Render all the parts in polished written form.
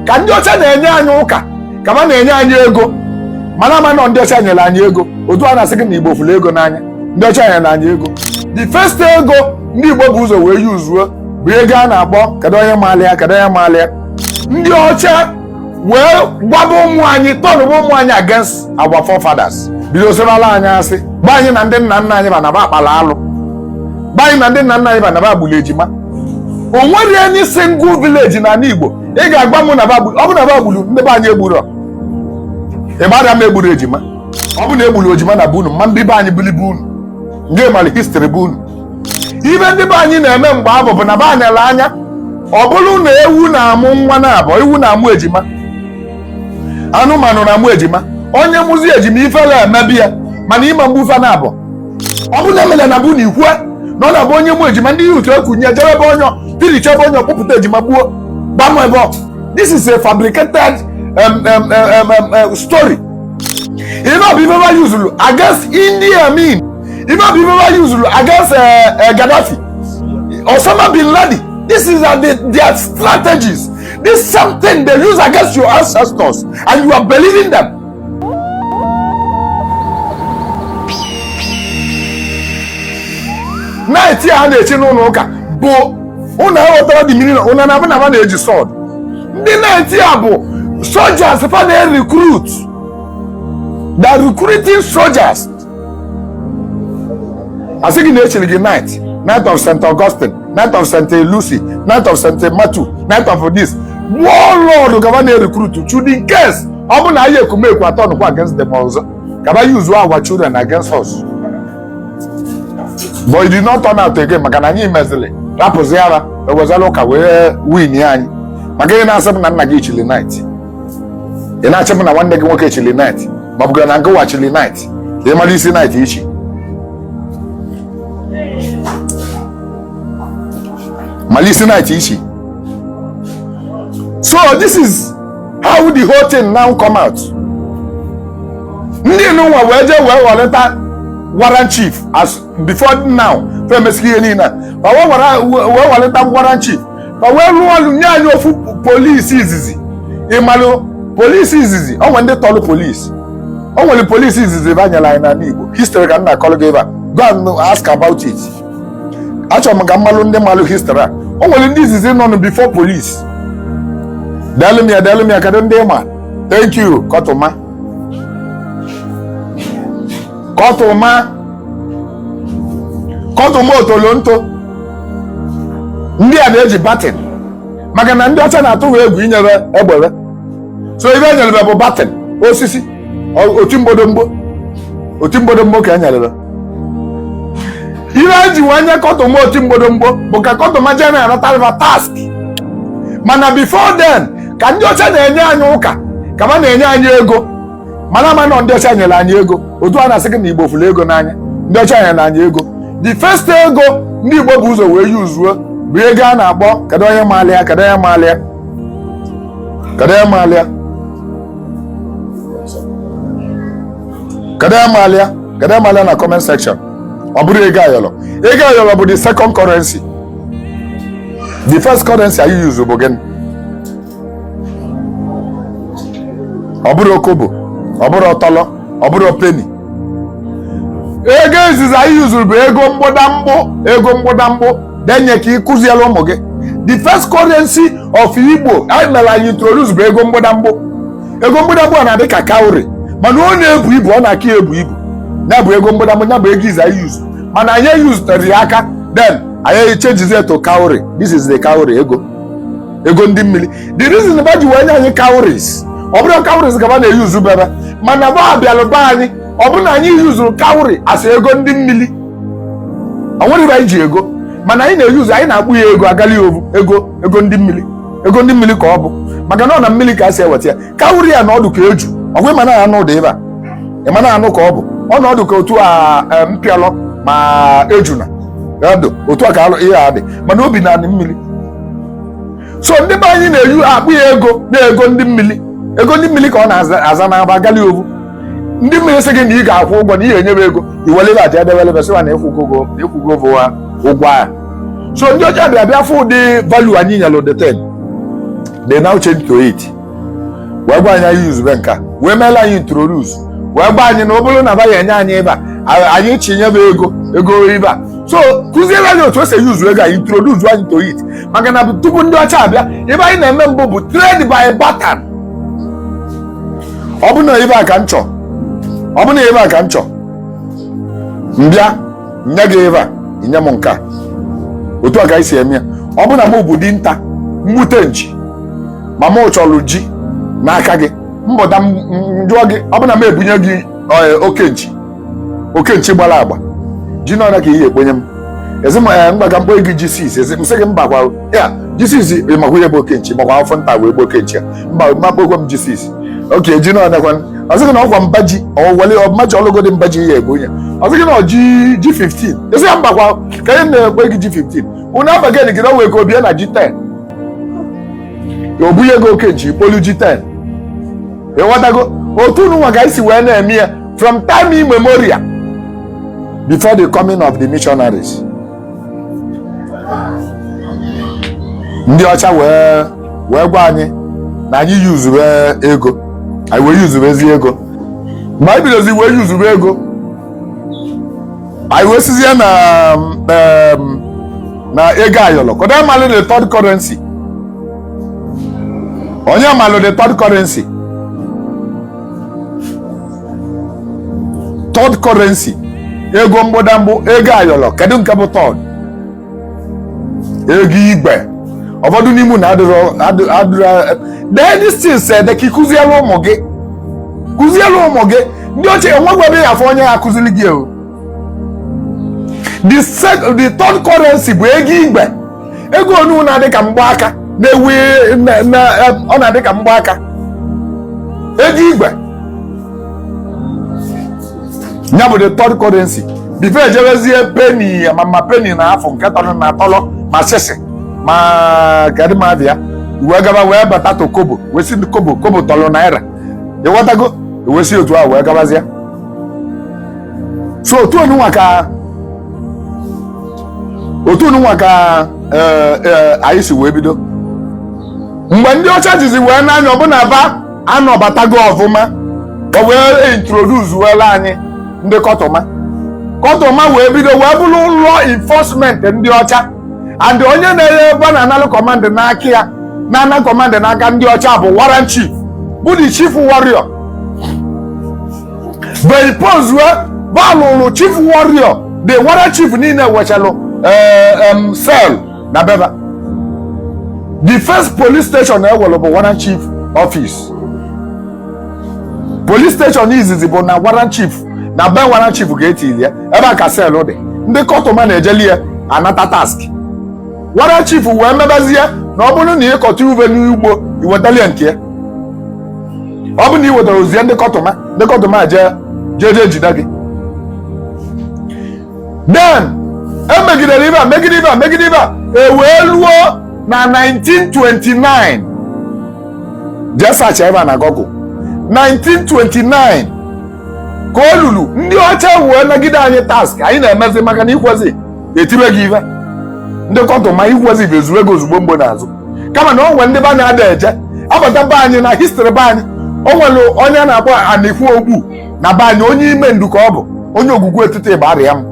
Ka ndị ọcha na-enye anyị ụka, ka ha na-enye anyị ego, mana ama nọ ndị ọcha nyere anyị ego. Otu a na-asị gị na Igbo fụrụ ego n'anya, ndị ọcha nyere anyị ego. The first ego ndị Igbo bụ ụzọ wee yuzuo bụ ego a na-akpọ, kedu onye maalịa, kedu onye maalịa? Ndị ọcha wee gbaba ụmụ anyị, tọnụba ụmụ anyị against our forefathers, bido sịbala anyị asị gba anyị na ndị nna nna anyị ba na ba akpala alụ, gba anyị na ndị nna nna anyị ba na ba gburu ejima. O nwere any single village n'ala Igbo ị ga-agba m na ba gburu? Ọ bụ na ba gburu ndị be anyị egburu ịgbada m egburu ejima. Ọ bụ na egburu ejima na be unu, ma ndị be anyị bili be unu, ndị mara history be unu. Ibe ndị be anyị na-eme mgbe ahụ bụ na be anyala anya, ọ bụrụ na ewu na-amụ nwa na abụọ, ewu na-amụ ejima, anụmanụ na-amụ ejima, onye mụzi ejima ifele emebi ya, mana ịma mgbu ife na abụọ. Ọ bụ na emere na bụ na ikwue na ọ na-abụ onye mụ ejima, ndị youth ekunye jebe ebe onye piricha ebe onye ọkpụpụta ejima gbuo gbamụ ebe ọ. This is a fabricated story. Ife ọ bụ ife ba yuzulu against Idi Amin, ife ọ bụ ife ba yuzulu against Gaddafi, Osama bin Laden. This is their strategies. This is something they use against your ancestors and you are believing them. Knight a na-echi n'ụlọ ụka bụ ụnụ aghọtara the meaning. Ụnụ na-abụ na na-eji sword. Ndị knight a bụ soldiers fa na-recruit. They are recruiting soldiers. Asị gị na echiri gị knight, Knight of St. Augustine, Knight of St. Lucy, Knight of St. Matthew, Knight of this warlord gaba na-recruit should in case ọ bụ na anyị ekumekwu atọ nụkwa against them ọzọ, gaba use our children against us. But it did not turn out again, maka na anyị mezili rapụzi ara ewezala ụka wee win ya anyị. Maka ị na-asị m na nna gị chili knight, ị na-achị m na nwanne gị nwoke chili knight, ma ọ bụgara na ngụwa chili knight, ka ị mara isi knight ichi mara isi knight ichi. So this is how the whole thing now come out. Ndị nụnwa wee jee wee ghọrịta warrant chief. As before now fe emesighị ihe niile a, fa wee ghọrịta warrant chief, fa wee rụọ ọrụ nye anyị ofu polisi izizi. Ịmalụ polisi izizi o nwere ndị tọrọ polisi, o nwere polisi izizi ebe anyere anyị n'ala Igbo history ka m na-akọrọ gị ebe a. Go and ask about it. Achọrọ m ka mmalụ ndị malụ history a. O nwere ndị izizi nọ nụ before police. Daalụ m ya, daalụ m ya. Kedu ndị ịma? Thank you. Kọtụma, kọtụma, kọtụma, otolonto. Ndị a na-eji baton, maka na ndị ọcha na-atụ ha egwu inyere egbere. So ibe enyerebe bụ baton osisi, oti mgbodomgbo, oti mgbodomgbo ka enyerebe. Ihe eji wee nye kọtụma oti mgbodomgbo bụ ka kọtụma jee na-anatara task. Mana before then, ka ndị ọcha na-enye anyị ụka, ka ha na-enye anyị ego, mana ama nọ ndị ọcha nyere anyị ego. Otu a na-asị gị na Igbo fụrụ ego n'anya, ndị ọcha nyere anyị ego. The first ego ndị Igbo bụ ụzọ wee yuzuo bụ ego a na-akpọ, kedu onye maalịa, kedu onye maalịa, kedu onye maalịa, kedu onye maalịa, kedu onye maalịa na comment section? Ọ bụrụ ego ayọrọ, ego ayọrọ bụ the second currency. The first currency anyị use bụ gịnị? Ọ bụrụ okobo, ọ bụrụ ọtọlọ, ọ bụrụ penny. Ego izizi anyị yuzuru bụ ego mgbụdamgbụ, ego mgbụdamgbụ denye ka ị kụziere ụmụ gị. The first currency of Igbo anyị mere anyị introduce bụ ego mgbụdamgbụ. Ego mgbụdamgbụ a na-adị ka cowrie, mana ọ na-ebu ibu, ọ na-aka ebu ibu. Ya bụ ego mgbụdamgbụ, ya bụ ego izi anyị yuzu, mana anyị yuzutere ya aka, then anyị changezie to cowrie. This is the cowrie ego, ego ndị mmiri. The reason ba ji wee nye anyị cowries, ọ bụrụ cowries ka ba na-eyuzu bebe, mana ba bịalụ be anyị, ọ bụrụ na anyị yuzuru cowrie as ego ndị mmiri, ọ nwere ibe anyị ji ego, mana anyị na-eyuzu, anyị na-akpụ ya ego agali ovu, ego, ego ndị mmiri, ego ndị mmiri ka ọ bụ, maka na ọ na mmiri ka a si eweta ya. Cowrie ya na ọdụ ka eju ọgwa ịma na anụ dị ebe a, ịma na anụ ka ọ bụ ọnọdụ ka otu a mpịalọ ma ejuna ọdụ otu a ka ihe a dị, mana obi na anị mmiri. So ndị be anyị na-eyu akpụ ya ego na ego ndị mmiri, ego ndị mmiri ka ọ na-aza na aba agali ovu. Ndị mmiri sị gị na ị ga-akwụ ụgwọ na ị ga-enyebe ego iwelebe aja edewelebe sịwa na ịkwụgo ịkwụgo ụgwọ ahụ. So ndị ọcha bịa bịa fụ ụdị value anyị nyere the ten. They now change to it, wee gwa anyị anyị yuzube nke a, wee meela anyị introduce, wee gwa anyị na ọ bụrụ na ba ya enye anyị ebe a, anyị chinyebe ego ego ebe a. So kụziere anyị otu esi eyuzu ego a, introduce anyị to it, maka na tupu ndị ọcha abịa, ebe anyị na-eme mbụ bụ trade by barter. Ọ bụ na ebe a ka m chọ, ọ bụ na ebe a ka m chọ, mbịa nye gị ebe a, inye m nke a. Otu a ka anyị si eme ya. Ọ bụ na mụ bụ dinta mgbute nchi, ma mụ chọrọ ji n'aka gị, mbọta m jụọ gị, ọ bụ na m ebunye gị oke nchi, oke nchi gbara agba, ji n'ọrịa ka ihe ekponye m, ezi m mgba ka mkpọ gị ji 6. Ezi m sị gị mba, kwa ya ji 6. Ịmakwa ihe bụ oke nchi, makwa afọ nta wee gbuo oke nchi ya. Mba, mma kpokwe m ji 6. Oke ji n'ọrịa kwa, ọ sị gị na ọkwa mba ji ọ wele ọma ji ọlụgo dị mba ji ya egbu ya. Ọ sị gị na ọ ji ji 15. Ezi ya mba, kwa ka ihe na-ekpe gị ji 15. Unu abaghị gị na o wee ka obie na ji 10, o bunye gị oke nchi, ikpolu ji 10. Ịghọtago otu unu nwa ka anyị si wee na-eme ya from time immemorial before the coming of the missionaries? Ndị ọcha wee gwa anyị na anyị yuzube ego, anyị wee yuzubezi ego. Mgbe anyị bidozi wee yuzube ego, anyị wee sizie na ego ayọlọ kedu amalụ the third currency? Onye malụ the third currency? Third currency, ego mgbụdamgbụ, ego ayọlọ, kedu nke bụ third? Ego igwe. Ụfọdụ n'ime na adịrọ adịrọ. Dee these things ede ka ị kụziere ụmụ gị, kụziere ụmụ gị. Ndị ochie enwegwa ebe ya afọ onye ya akụziri gị o. The third currency bụ ego igwe. Ego onu na-adị ka mgbaaka na-ewu, ọ na-adị ka mgbaaka, ego igwe ya bụ the third currency before ejebezie penny, ma penny na afọ nke tọrọ na atọlọ, ma sịsị ma kedụ ma abịa wee gaba wee bata to kobo, wee si kobo, kobo tọrọ naira. Ịghọtago? Wee si otu ahụ wee gabazie. So otu onunwa ka otu onunwa ka anyị si wee bido. Mgbe ndị ọcha jizi wee n'anya ọbụna ba anọbatago ọfụma, o wee introduce wela anyị ndị kọtụma. Kọtụma wee bido wee bụrụ law enforcement ndị ọcha, and onye na-enye ebe na-analụ command n'aka ya, na-ana command n'aka ndị ọcha, bụ warrant chief, bụ the chief warrior. They impose balụrụ chief warrior. The warrant chief niile wechalụ cell na beba. The first police station ewelu bụ warrant chief office. Police station izizi bụ na warrant chief, na be warrant chief ga-etili ya. Ebe a ka cell dị, ndị kọtụma na-ejeli ya anata task. Warrant chief wee mebezie na ọ bụrụ na ịkọta ube n'ugbo, iwetali ya nke ya. Ọ bụrụ na ị wetara ozie ndị kọtụma, ndị kọtụma jee jee jee jide gị. Then emegidere ibe a, megide ibe a, megide ibe a, e wee luo na 1929. Jee search ebe a na Google. 1929 ka o lulu, ndị ọcha wee nagide anyị task anyị na-emezi, maka na ikwezi etibe gị ibe ndị kọtụma, ikwezi bụ ezu ego ozugbo mgbe n'azụ. Kama na o nwere ndị be anyị ada eje abata be anyị. Na history be anyị, o nwere onye a na-akpọ Anikwu Ogbu na be anyị, onye ime ndu ka ọ bụ, onye ogwugwu etiti Ịgbarịa m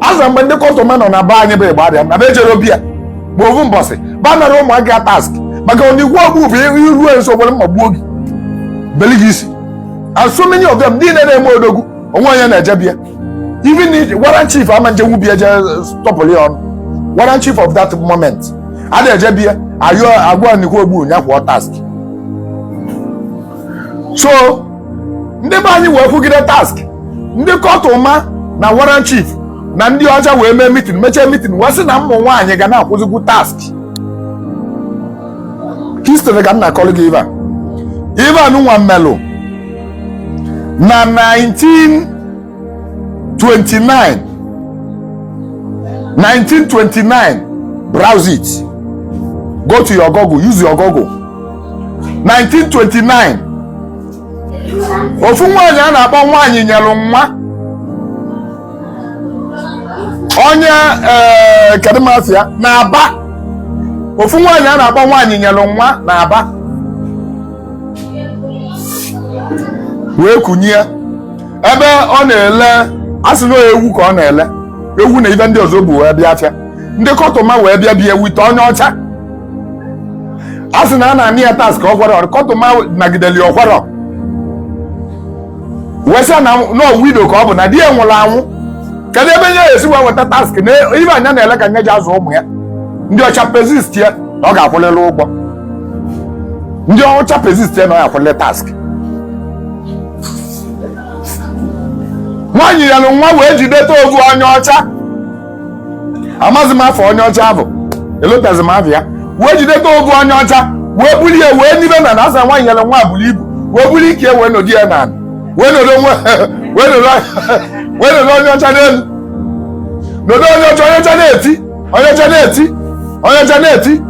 aza. Mgbe ndị kọtụma nọ na be anyị bụ Ịgbarịa m na be ejere obi ya ma ovu mbọsị ba nara ụmụaka task, maka Onikwu Ogbu bụ iruo nso gwere mma gbuo gị, beli gị isi. And so many of them niile na-eme odogwu onwe onye na-eje bịa. Even if warrant chief ama njenwu bịa je stọpụrụ ya ọnụ, warrant chief of that moment a na-eje bịa ayọ agwa Onikwu Ogbu nya kwụọ task. So ndị be anyị wee kwugide task, ndị kọtụma na warrant chief na ndị ọcha wee mee meeting, mechie meeting, wee sị na ụmụ nwaanyị ga na-akwụzikwu task. History ka m na-akọrọ gị. Ibe a, ibe a nụnwa mmelụ na 1929, 1929. Browse it, go to your Google, use your Google. 1929, ofu nwaanyị a na-akpọ nwaanyị nyere nwa onye ee kedu m afịa na Aba. Ofu nwaanyị a na-akpọ nwaanyị nyere nwa na Aba. Wee kunye ebe ọ na-ele, asị na ewu ka ọ na-ele, ewu na ibe ndị ọzọ bụ wee bịa afịa. Ndị customer wee bịa bịa wite onye ọcha, a sị na a na-anị ya tax ka ọ gwara customer nagideli ọkwarọ, wee sị na nọ widow ka ọ bụ, na di ya nwụrụ anwụ. Kedu ebe nye ya esi wee weta tax na ibe anya na-ele ka nye ji azụ ụmụ ya? Ndị ọcha persist ya na ọ ga-akwụlịrị ụgwọ. Ndị ọcha persist ya na ọ ga-akwụlịrị tax. Nwaanyị ya nwa wee jideta ovu onye ọcha, amaghị m afọ onye ọcha bụ, elotazi m afọ ya, wee jideta ovu onye ọcha, wee bulie wee nibe na asa. Nwaanyị nyere nwa buru ibu, wee buli ike wee nọdụ ya n'ala, wee nọdụ nwa, wee nọdụ onye ọcha n'elu, nọdụ onye ọcha. Onye ọcha na-eti, onye ọcha na-eti, onye ọcha na-eti.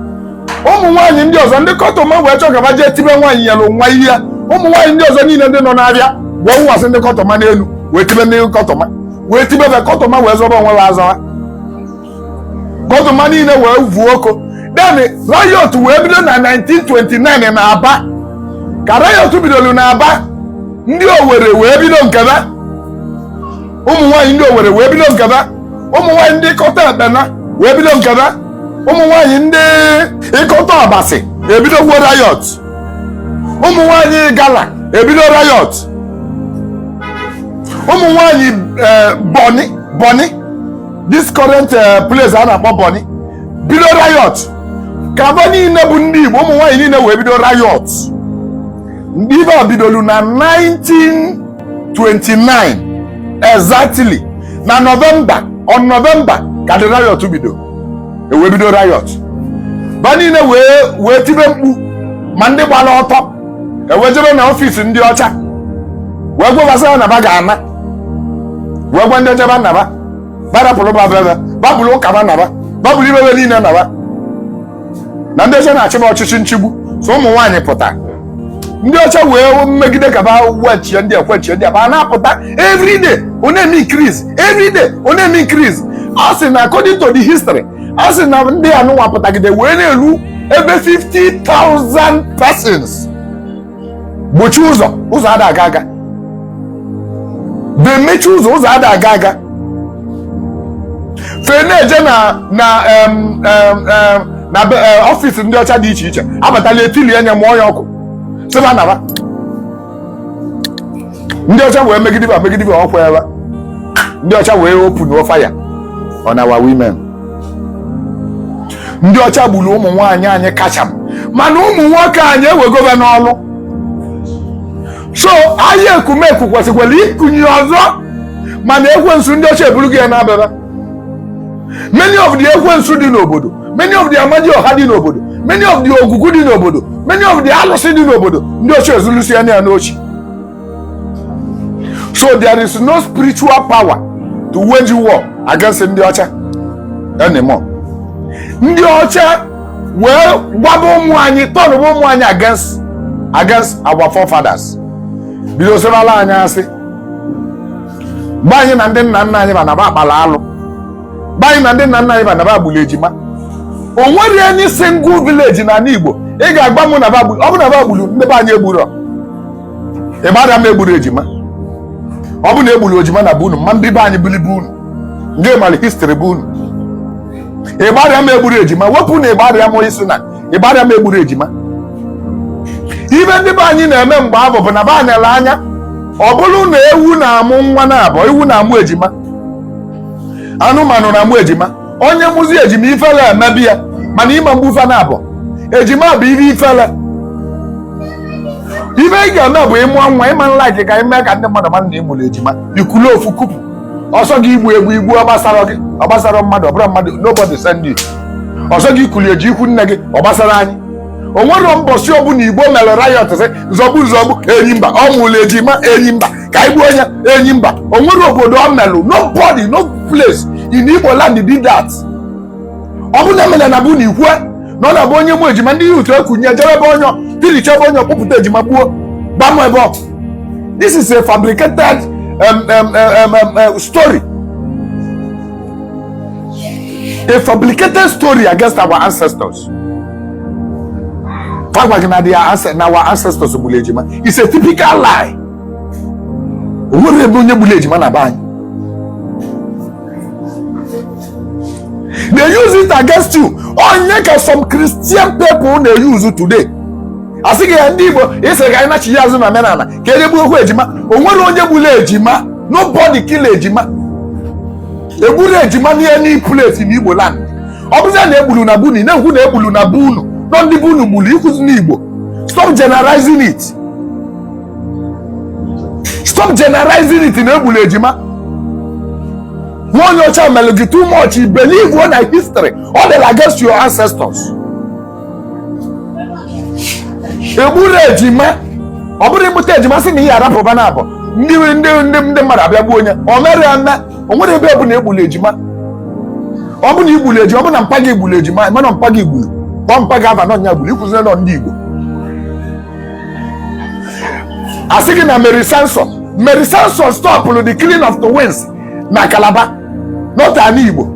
Ụmụ nwaanyị ndị ọzọ, ndị customer wee chọọ ka jee tibe nwaanyị nyere nwa ihe. Ụmụ nwaanyị ndị ọzọ niile ndị nọ n'abịa wee wụwasị ndị customer n'elu, wee tibe ndị customer, wee tibe be customer, wee zọba onwe ha azọba. Customer niile wee vuo oko. Then riot wee bido na 1929 na Aba. Ka riot bidoro na Aba, ndị Owere wee bido nkebe. Ụmụ nwaanyị ndị Owere wee bido nkebe. Ụmụ nwaanyị ndị Ịkọta Ekpena wee bido nkebe. Ụmụ nwaanyị ndị Ịkọta Ọbasị ebidogwo riot. Ụmụ nwaanyị Gala ebido riot. Ụmụ nwaanyị Bonny, Bonny, this current place a na-akpọ Bonny, bido riot. Kaba niile bụ ndị Igbo, ụmụ nwaanyị niile wee bido riot. Ndị ibe a bidolu na 1929, exactly na November, on November ka the riot bido. Ewee bido riot ba niile wee tibe mkpu, ma ndị gbara ọtọ ewee jebe na office ndị ọcha, wee gwabasị na ba ga-ana, wee gwa ndị ọcha ba naba, barapụrụ ba bebe, babụrụ ụka ba naba, babụrụ ibebe niile naba, na ndị ọcha na-achịba ọchịchị nchigbu. So ụmụ nwaanyị pụta, ndị ọcha wee mmegide ka ba wechie ndị ekwechie ndị a ba na-apụta. Everyday ọ na-eme increase, everyday ọ na-eme increase. A sị na according to the history, a sị na ndị anụnwa pụtagide wee na-eru ebe 50,000 persons, gbochie ụzọ, ụzọ ada aga aga. Bụ emechi ụzọ, ụzọ ada aga aga. Fe na-eje na office ndị ọcha dị iche iche, abatala etili enye, mụọ ya ọkụ, sịba naba. Ndị ọcha wee megide ba, megide ba ọkwa ebe ndị ọcha wee open fire on our women. Ndị ọcha gburu ụmụ nwaanyị anyị kacha, mana ụmụ nwoke anyị ewegobe n'ọlụ. So ahịa ekumeku kwesịkwara ịkụnye ọzọ, mana ekwensu ndị ọcha eburugo ya n'abịaba. Many of the ekwensu dị n'obodo, many of the amadioha dị n'obodo, many of the ogugu dị n'obodo, many of the alụsị dị n'obodo, ndị ọcha ezulusi ya n'ochi. So there is no spiritual power to wage war against ndị ọcha anymore. Ndị ọcha wee gbaba ụmụ anyị, tọnụba ụmụ anyị against our forefathers, bido sịbala anyị asị mgbe anyị na ndị nna nna anyị ba na ba akpala alụ, mgbe anyị na ndị nna nna anyị ba na ba gburu ejima. O nwere any single village n'ala Igbo ị ga-agba mụ na ba gburu? Ọ bụ na ba gburu ndị be anyị egburu ịgbada m egburu ejima. Ọ bụ na egburu ejima na be unu, ma ndị be anyị bili be unu, ndị mara history be unu, ịgbarịa m egburu ejima. Wepụ na ịgbarịa m isi na ịgbarịa m egburu ejima. Ibe ndị be anyị na-eme mgbe ahụ bụ na be anyala anya, ọ bụrụ na ewu na-amụ nwa na abụọ, ewu na-amụ ejima, anụmanụ na-amụ ejima, onye mụzi ejima, ifele emebi ya. Mana ịma mgbufe na abụọ ejima bụ ibe ifele. Ibe ị ga-eme bụ ịmụọ nwa, ịma nla ka ime ka ndị mmadụ mmadụ na ịmụrụ ejima, ikulu ofu kupu ọsọ gị, igbu egbu igbu, ọ gbasara gị, ọ gbasara mmadụ, ọ bụrụ mmadụ, nobody send you. Ọsọ gị ikuli eji ikwu nne gị, ọ gbasara anyị. O nwere mbọsị ọbụla Igbo mere riot sị nzọgbu nzọgbu, enyi mba, ọ mụrụ ejima, enyi mba, ka anyị gbuo onye enyi mba. O nwere obodo ọ melụ? Nobody, no place in Igbo land did that. Ọ bụ na emere na bụ na ikwe na ọ na-abụ onye mụ ejima, ndị youth ekunye jebe ebe onye tilicha ebe onye kpụpụta ejima gbuo gbamụ ebe ọ. This is a fabricated story, a fabricated story against our ancestors. Fagwa gị na their na our ancestors gburu ejima. It's a typical lie. O nwere ebe onye gburu ejima na be anyị. They use it against you. Onye ka some Christian people na-use today. Asị gị ya ndị Igbo ịsịrị ka anyị nachi ya azụ na omenala ka e gbuo okwu ejima. O nwere onye gburu ejima. Nobody kill ejima. Egburu ejima n'ihe place in Igbo land. Ọ bụzie na egburu na bunu, na-ekwu na egburu na bunu nọ, ndị bunu gburu ikwuzi n'Igbo. Stop generalizing it. Stop generalizing it na egburu ejima. Nwa onye ọcha mere gị too much. You believe one na history ọ dịla against your ancestors. Egburu ejima. Ọ bụrụ ịmụta ejima sị na ihe arapụba na abụ ndị mmadụ abịa gbuo onye o mere ya mme. O nwere ebe ọbụla egburu ejima. Ọ bụ na igburu ejima, ọ bụ na mpa gị gburu ejima, mana mpa gị gburu kpọọ mpa gị aba n'ọnya gburu ikwuziri nọ ndị Igbo. Asị gị na Mary Slessor, Mary Slessor stopụrụ the killing of the twins na Calabar, not ala Igbo.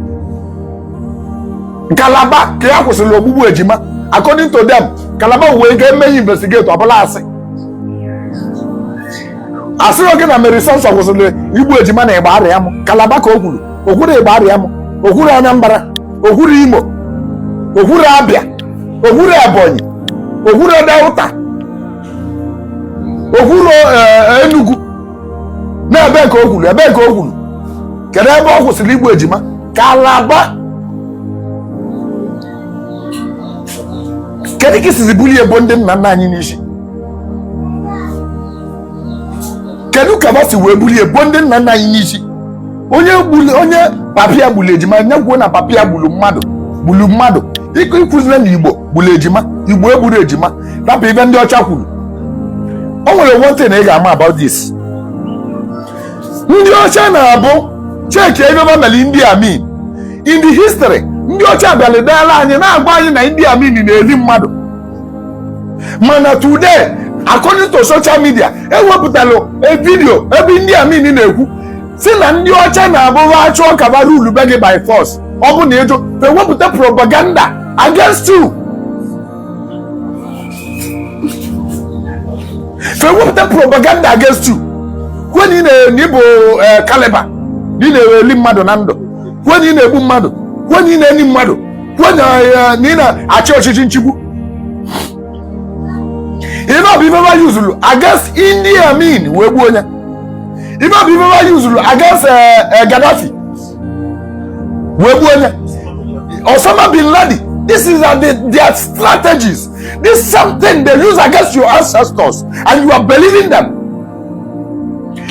Calabar ka ya kwụsịrị ogbugbu ejima according to them. Calabar wee ga-eme ya investigate, ọbụla asị. Asịrị gị na Mary Slessor kwụsịrị igbu ejima na Igba arịa m Calabar ka o kwuru. Okwuru Igba arịa m, okwuru Anambra, okwuru Imo, okwuru Abịa, okwuru Ebonyi, okwuru Delta, okwuru Enugu. Na ebe ka o kwuru, ebe ka o kwuru, kedu ebe ọ kwụsịrị igbu ejima? Calabar. Kedu ka isizi bulie ebo ndị nna nna anyị n'isi? Kedu ka ba si wee bulie ebo ndị nna nna anyị n'isi? Onye gburu, onye papịa gburu ejima, nye kwuo na papịa gburu mmadụ, gburu mmadụ. Ịkụ ikwuzile na Igbo gburu ejima. Igbo egburu ejima. Rapụ ibe ndị ọcha kwuru. O nwere one thing ị ga-ama about this. Ndị ọcha na-abụ cheki ebe ba mere Idi Amin. In the history, ndị ọcha bịara deela anyị, na-agwa anyị na Idi Amin na-eri mmadụ. Mana today, according to social media, ewepụtara a video ebe Idi Amin na-ekwu si na ndị ọcha na-abụrụ achụọ kaba rule be gị by force. Ọ bụ na ịjụ, ewepụta propaganda against you. Ewepụta propaganda against you, kwuo na ị na ịbụ cannibal, na ị na-eli mmadụ na ndụ, kwuo na ị na-egbu mmadụ, kwuo na ị na-eni mmadụ, kwuo na ị na-achị ọchịchị nchigbu. Ife ọ bụ ife ba yuzulu against Idi Amin wee gbuo onye. Ife ọ bụ ife ba yuzulu against Gaddafi wee gbuo onye, Osama bin Laden. This is their strategies. This something they use against your ancestors and you are believing them.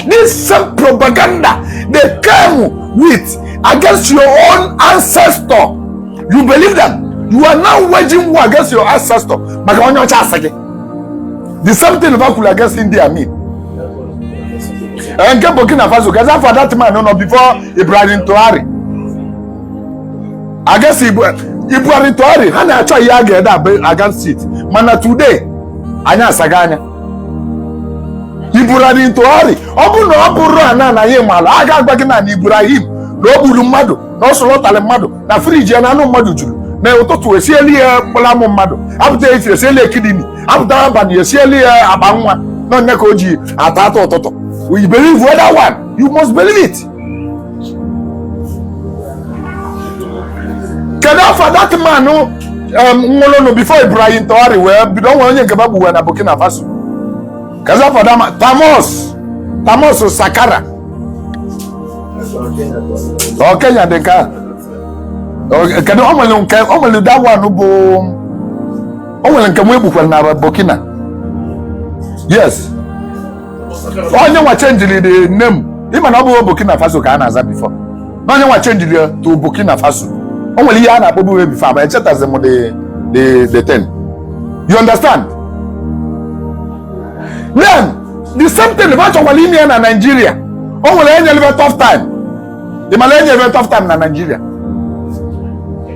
This same propaganda they came with against your own ancestor, you believe them. You are now waging war against your ancestor maka onye ọcha asị gị. The same thing kwuru against Idi Amin. Nke Burkina Faso, gaza for that man nọ before Ibrahim Traore, against Ibrahim Traore, ha na-achọ ihe a ga-ede against it. Mana today anyị asaga anya. Ibrahim Traore, ọ bụrụ na ọ bụrụ ana na ya mala a ga-agba gị na Ibrahim na o gburu mmadụ, na ọ sụlọtalị mmadụ, na fridge ya na anụ mmadụ juru, na ụtụtụ esieli ya mkpụrụ amụ mmadụ, apụta echi esieli ya kidney, apụta abalị esieli ya akpa nwa, na onye ka o ji ata ata ụtụtụ. You believe that one? You must believe it. Kedu afọ that man nwụrụnụ before Ibrahim Traore wee bido nwe onye nke bagbuwe na Burkina Faso? Kedu afọ that man? Thomas, Thomas Sankara. Ọ Kenya dị nke a. Kedu o nwere nke o nwere that one bụ o nwere nke m egbukwara na Burkina? Yes, onye nwa chenjiri the name. Ịma na ọ bụghị Burkina Faso ka a na-aza before, na onye nwa chenjiri ya to Burkina Faso. O nwere ihe a na-akpọbu before, ma echetazi m the thing. You understand? Then the same thing ba chọkwara ime ya na Nigeria. O nwere enyelebe tough time. Ị mara enyelebe tough time na Nigeria,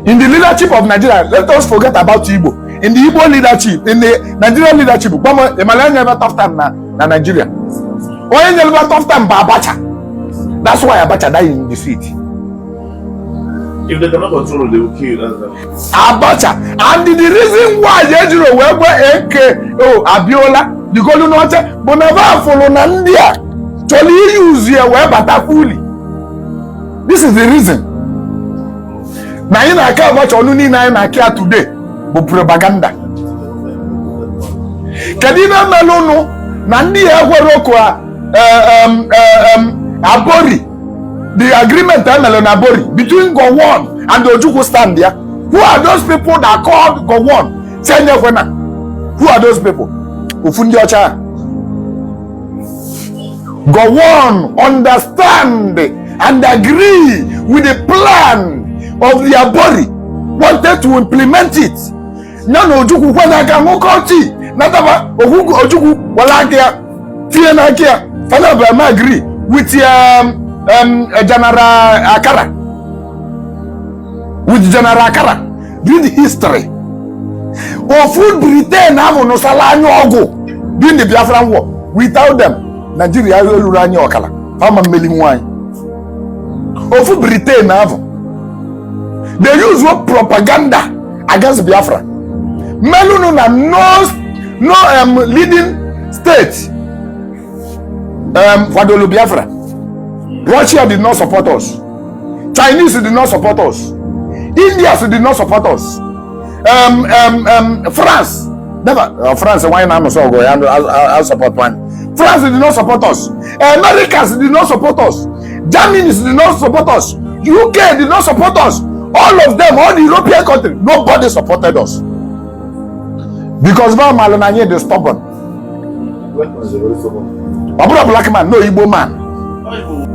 in the leadership of Nigeria? Let us forget about Igbo. In the Igbo leadership, in the Nigerian leadership, gwa m, ị mara enyelebe tough time na Nigeria? Onye nyelebe tough time bụ Abacha. That's why Abacha die in the seat. If they cannot control it, they will kill you. That's that. Abacha, and the reason why ejiri wee gwe AKO Abiola digolu n'oche bụ na ba fụrụ na ndị a Chọrọ iyuzu ya wee bata fully. This is the reason na anyị na-aka Abacha ọnụ niile anyị na-aka ya today bụ propaganda. Kedu ihe mere ụnụ na ndị ya ekwere okwu a Aburi, the agreement emere na Aburi between Gowon and Ojukwu stand ya? Who are those people that called Gowon si enyekwena? Who are those people? Ofu ndị ọcha a. Gowon understand and agree with the plan of the Aburi, wanted to implement it. Ya na Ojukwu kwe n'aka, ṅụkọ tii nataba. Ojukwu were aka ya tinye n'aka ya fana bụ eme agree with General Akara, with General Akara. Read history. Ofu Britain ahụ nụsala anya ọgụ during the Biafran War. Without them, Nigeria eluru anyị ọkala fama mmeli nwanyị. Ofu Britain ahụ, they use one propaganda against Biafra melunu na no leading state kwadolu Biafra. Russia did not support us, Chinese did not support us, Indians did not support us, France never. France nwanyị na-anụsọ ọgụ ya a support one. France did not support us, Americans did not support us, Germany did not support us, UK did not support us. All of them, all the European countries, nobody supported us because ba malụ na anyị dị stubborn. Black man is a very stubborn. Ọ bụrụ black man, no, Igbo man. Not even